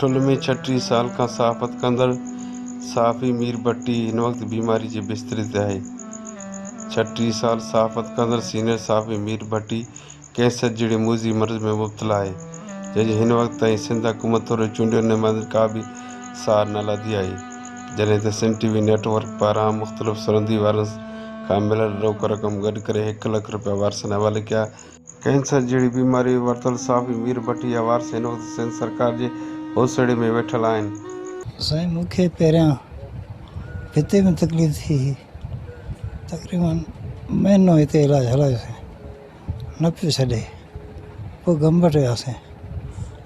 ٺل ۾ 36 سال کان صحافت ڪندڙ صحافي مير ڀٽي هن وقت بيماري جي بستري تي آهي. 36 سال صحافت ڪندڙ سينيئر صحافي مير ڀٽي ڪينسر جهڙي موذي مرض ۾ مبتلا آهي، جنهن جي هن وقت تائين سنڌ حڪومت توڙي چونڊيل نمائندن ڪا به سار نه لڌي آهي. جڏهن ته سنڌ ٽي وي نيٽ ورڪ پاران مختلف سرندي وارن کان مليل روڪ رقم گڏ ڪري هڪ لک رپيا وارثن حوالي ڪيا. ڪينسر جهڙي بيماري ۾ ورتل صحافي مير ڀٽي جا وارث هن وقت سنڌ سرڪار جي اوسيئڙي ۾ ويٺل آهن. سائين مون کي پهريان پتي ۾ تڪليف ٿي هئي تقريبن مهينو هتي علاج هلايوسين نه پيو ڇڏي پوء گمبٽ وياسين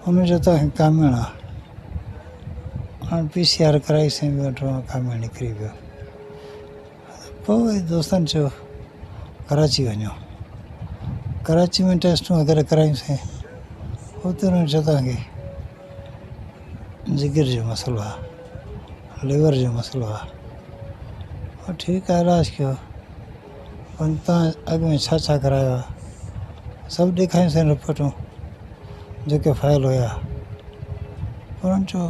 ان چيو توهان کي ڪاميڻ آ هاڻ پي سي آر ڪرائيسين ٻيو ٽيون ڪاميڻ نڪري پيو پوء وري دوستن چيو ڪراچي وڃو ڪراچي ۾ ٽيسٽون وغيره ڪرايونسين اتي انهن چيو توهان کي جگر جو مسئلو آ ليور جو مسئلو آ ٺيڪ آ علاج ڪيو پر توهان اڳ ۾ ڇا ڇا ڪرايو آ سڀ ڏيکاريونسين رپورٽون جيڪي فائل هيا انهن چيو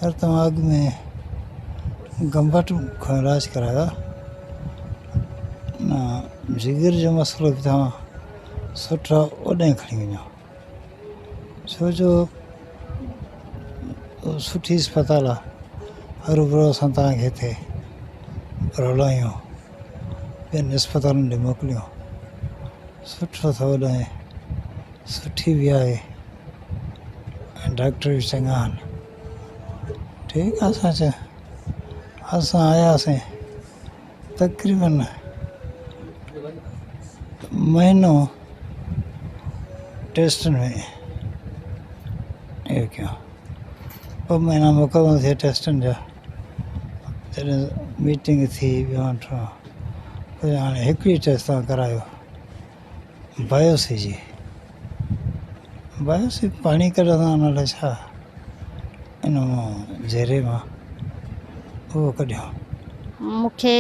يار توهان اڳ ۾ گمبٽ کان علاج ڪرايو آ نه جگر جو مسئلو به توهان سٺا اوڏانهن کڻي وڃو ڇو جو سٺي اسپتال آ هروڀرو اسان توهان کي هتي رلايون ٻين اسپتالن ڏي موڪليون سٺو اٿو اوڏانهن سٺي به آهي ۽ ڊاڪٽر به چڱا آهن ٺيڪ آهي اسان چيو اسان آياسين تقريبن مهينو ٽيسٽن ۾ اهو ڪيو ٻه مهينا مڪمل ٿيا ٽيسٽن جا جڏهن ميٽنگ ٿي ٻيو ٽيون پوء هاڻي هڪڙي ٽيسٽ توهان ڪرايو بايوسي جي بايوسي پاڻي ڪڍندا آهن الائي ڇا ان مان جيري مان اهو ڪڍيو. مون کي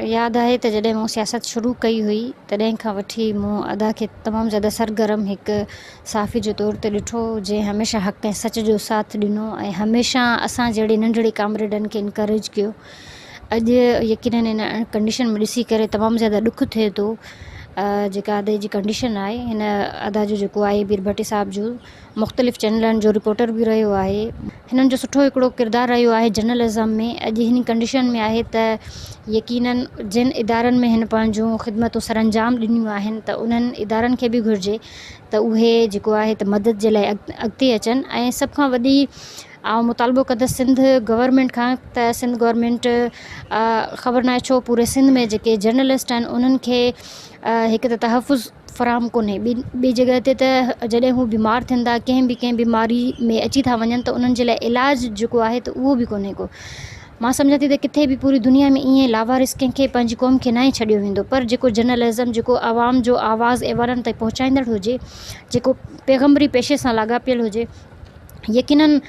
ياد آهي ته جڏهن مون سياست شروع ڪئي هئي تڏهن کان وٺي مون ادا کي تمام زياده سرگرم هڪ صحافي جي طور تي ڏٺو جنهن هميشه حق ۽ سچ جو ساٿ ڏنو ۽ هميشه اسان جهڙي ننڍڙي ڪامريڊن کي انڪريج ڪيو اڄ يقينن ان ڪنڊيشن ۾ ڏسي ڪري تمام زياده ڏک ٿئي ٿو جيڪا ادي جي ڪنڊيشن آهي هن ادا جو جيڪو آهي مير ڀٽي صاحب جو مختلف چينلن جو رپورٽر به رهيو آهي هنن جو سٺو هڪڙو ڪردار رهيو آهي جرنلزم ۾ اڄ هن ڪنڊيشن ۾ آهي ته يقينن جن ادارن ۾ هن پنهنجون خدمتون سرانجام ڏنيون آهن ته انهن ادارن کي به گهرجي ته اهي جيڪو آهي ته مدد جي لاء اڳتي اچن ۽ سڀ کان وڏي آئون مطالبو ڪندس سنڌ گورنمينٽ کان ته سنڌ گورنمينٽ خبر ناهي ڇو پوري سنڌ ۾ جيڪي جرنلسٽ آهن انهن کي هڪ ته تحفظ فراهم ڪونهي ٻي ٻي جڳهه تي ته جڏهن هو بيمار ٿين ٿا ڪنهن به ڪنهن بيماري ۾ اچي ٿا وڃن ته انهن جي لاء علاج جيڪو آهي ته اهو به ڪونهي ڪو مان سمجهان ٿي ته ڪٿي به پوري دنيا ۾ ائين لاوارث ڪنهن کي پنهنجي قوم کي ناهي ڇڏيو ويندو پر جيڪو جرنلزم جيڪو عوام جو آواز ايوانن تائين پهچائيندڙ هجي جيڪو پيغمبري پيشي سان لاڳاپيل هجي يقينن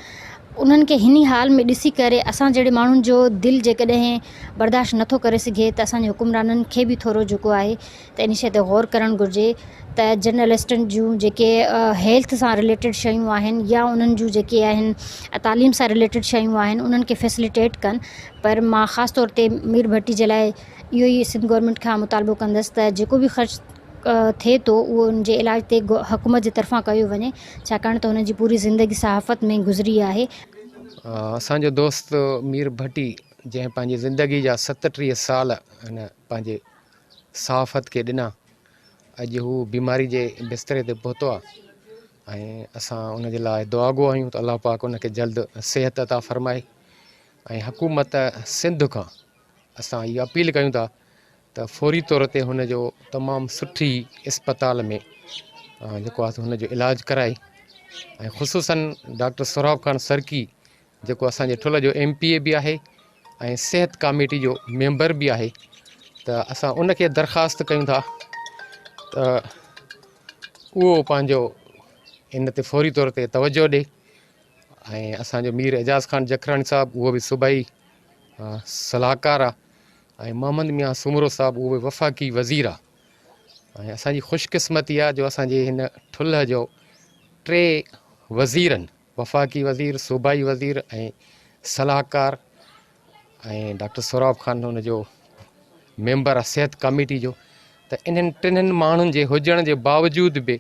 انهن کي هن حال ۾ ڏسي ڪري اسان جهڙي ماڻهن جو دل جيڪڏهن برداشت نٿو ڪري سگهي ته اسان جي حڪمرانن کي به ٿورو جيڪو آهي ته ان شيء تي غور ڪرڻ گهرجي ته جرنلسٽن جون جيڪي هيلٿ سان رليٽيڊ شيون آهن يا انهن جون جيڪي آهن تعليم سان رليٽيڊ شيون آهن انهن کي فيسليٽيٽ ڪن پر مان خاص طور تي مير ڀٽي جي لاء اهو ئي سنڌ گورنمينٽ کان مطالبو ڪندس ته جيڪو به خرچ ٿئي ٿو اهو ان جي علاج تي حڪومت جي طرفان ڪيو وڃي ڇاڪاڻ ته هن جي پوري زندگي صحافت ۾ گذري آهي. اسان جو دوست مير ڀٽي جنهن پنهنجي زندگي جا 37 سال هن پنهنجي صحافت کي ڏنا اڄ هو بيماري جي بستري تي پهتو آهي ۽ اسان ان جي لاء دعاگو آهيون ته الله پاڪ ان کي جلد صحت عطا فرمائي ۽ حڪومت سنڌ کان اسان اها اپيل ڪيون ٿا ته فوري طور تي هن جو تمام سٺي اسپتال ۾ جيڪو آهي هن جو علاج ڪرائي ۽ خصوصن ڊاڪٽر سهراب خان سرڪي جيڪو اسانجي ٺل جو ايم پي اي به آهي ۽ صحت ڪاميٽي جو ميمبر به آهي ته اسان ان کي درخواست ڪيون ٿا ته اهو پنهنجو ان تي فوري طور تي توجه ڏي ۽ اسانجو مير اعجاز خان جکراڻي صاحب اهو به صوبائي صلاحڪار آهي ۽ محمد ميان سومرو صاحب اهو به وفاقي وزير آ ۽ اسان جي خوش قسمتي آ جو اسان جي هن ٺلهه جو ٽي وزيرن. وفاقي وزير، صوبائي وزير ۽ صلاحڪار ۽ ڊاڪٽر سهراب خان ان جو ميمبر آهي صحت ڪميٽي جو ته انهن ٽنهن ماڻهن جي هجڻ جي باوجود به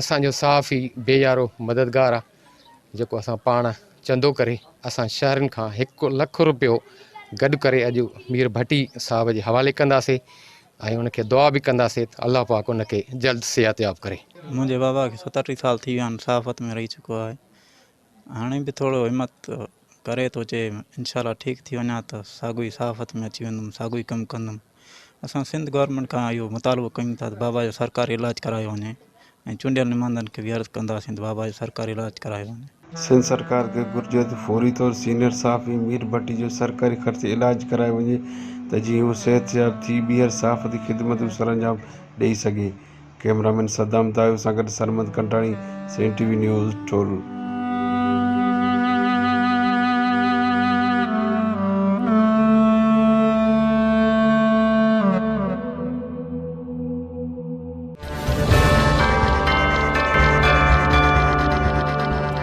اسان جو صحافي بي يارو مددگار آهي جيڪو اسان پاڻ چندو ڪري اسان شهرين کان هڪ لک روپيو گڏ ڪري اڄ مير ڀٽي صاحب جي حوالي ڪنداسي ۽ ان کي دعا به ڪنداسي ته الله پاڪ ان کي جلد صحتياب ڪري. منهنجي بابا کي 67 سال ٿي ويا آهن صحافت ۾ رهي چڪو آهي هاڻي به ٿورو همت ڪري ٿو چئي انشاء الله ٺيڪ ٿي وڃان ته ساڳيو ئي صحافت ۾ اچي ويندم ساڳيو ئي ڪم ڪندم اسان سنڌ گورنمينٽ کان اهو مطالبو ڪيون ٿا ته بابا جو سرڪاري علاج ڪرايو وڃي ۽ چونڊيل نمائندن کي به عرض ڪنداسين ته بابا جو سرڪاري علاج ڪرايو وڃي. سنڌ سرڪار کي گهرجي ته فوري طور سينيئر صحافي مير ڀٽي جو سرڪاري خرچ تي علاج ڪرايو وڃي ته جيئن هو صحتياب ٿي ٻيهر صحافتي خدمتون سرانجام ڏئي سگهي. ڪئميرا مين صدام دايو سان گڏ Sarmad Kantani, Sindh T V news, Thol.